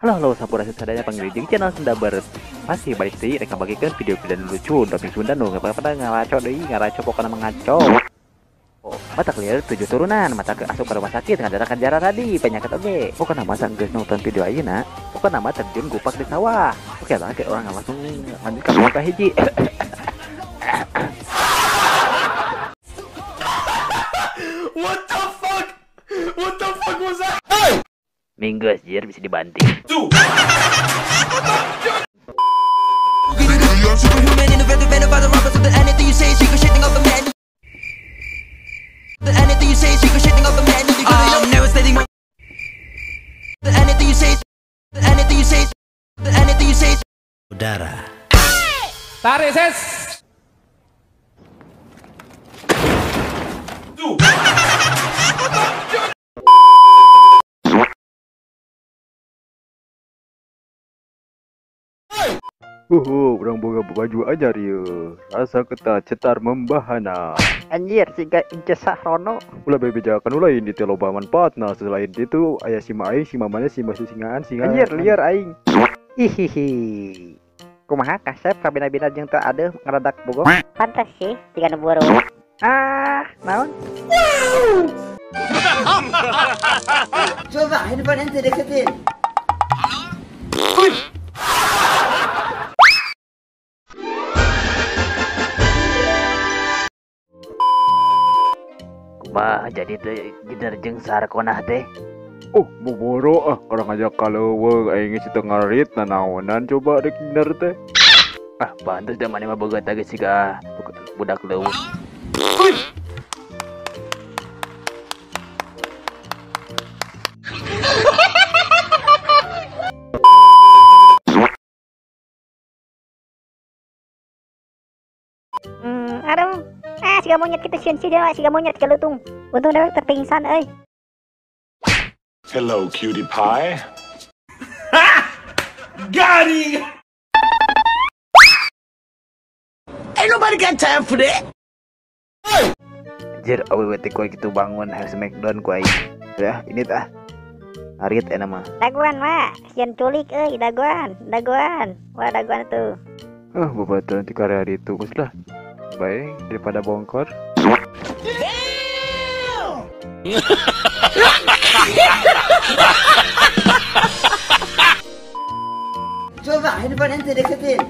Halo halo sampurasun sadaya panggil channel Sunda Baret. Masih balik deui rek ngabagikeun video-video lucu doping Sunda nu pada ngaraco deui, ngaraco pokona mengaco. Oh, mata liar 7 turunan, mata ke asup ke rumah sakit ngadara jara tadi penyakit oge. Pokona mah geus nonton video ayeuna, pokona mah terjun gupak di sawah. Oke lah, kayak orang langsung lanjut ka muka hiji. What the fuck? What the fuck was that? Hey! Minggu anjir bisa dibanting. Udara. Tarik ses. Urang boga baju aja rieu. Rasa ketat cetar membahana. Anjir, siga Ince Sahrono. Ulah bebejakan ulah ini teh loba manfaatna. Selain itu aya si ma aing, si mamanya, si masih singaan, singa. Anjir, liar aing. Hihihi. Kumaha kasep kabina-bina jeung teu adeuh ngaradak bogo. Pantes sih siga nu buru. Ah, naon? Wow. Coba handphone ente deketin. Bah, jadi teh gider jeung sarkonah teh. Oh, boboro ah, kadang aja kaleuweung aing geus teu ngarit nanaonan coba rek gider teh. Ah, pantes da maneh mah boga teh geus siga budak leuweung. Aduh. Ah, siga monyet kitu sieun sieun siga monyet kalutung. Untung dewek terpingsan euy. Hello cutie pie. Got him. Ain't nobody got time for that. Anjir, awewe teh ku kitu bangun harus smackdown ku aing. Udah, ini tah. Arit enak mah. Daguan mah, sieun culik euy, daguan, daguan. Wah, daguan tuh. Ah, babaturan ti karya itu geus lah. Baik, daripada bongkor. Coba handphone ente deketin.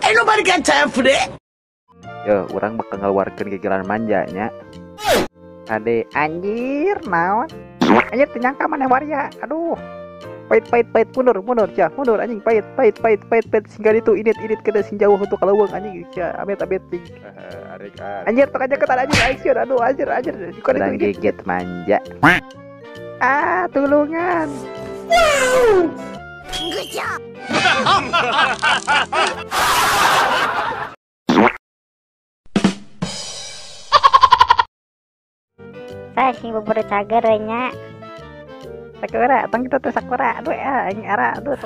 Ain't nobody got time for that. Yo, urang bakal ngaluarkeun gigiran manja nya. Ade anjir naon? Anjir teu nyangka maneh waria. Aduh. Pahit pahit pahit mundur mundur cah mundur anjing pahit pahit pahit pahit pahit sehingga itu init init kena sing jauh untuk kaleuweung anjing cah amit amit cing. Anjir tok aja ketan anjing action aduh anjir anjir urang gigit manja. Ah tulungan. Wow. Good job. Saya sing bubur cager we nya. Sakura, tong kita tuh sakura, aduh ya, aing ara, aduh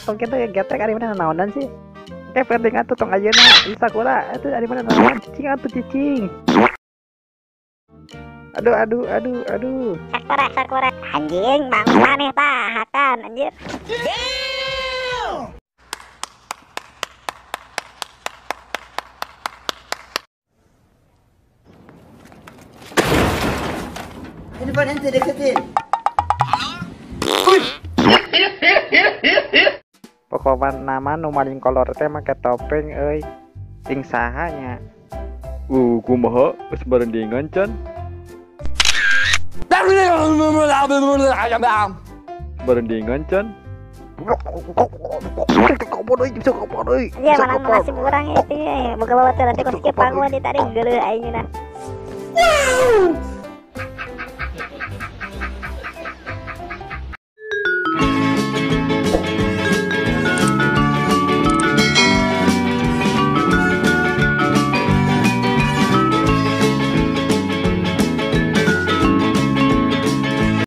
tong kita getrek ari mana naonan sih? Oke, penting atuh tong ayeuna sakura, atuh ari mana naonan, cicing atuh cicing. Aduh aduh aduh aduh. Sakura sakura, anjing bangun maneh tah hakan anjir. Damn. Handphone ente deketin. Pokokna nama nu maling kolor teh make topeng euy. Ting saha nya? Kumaha geus barendingan can? Barendingan can? Iya, mana nasib urang itu ya. Boga bawa teh nanti kos kieu pangun di tadi geuleuh aing na.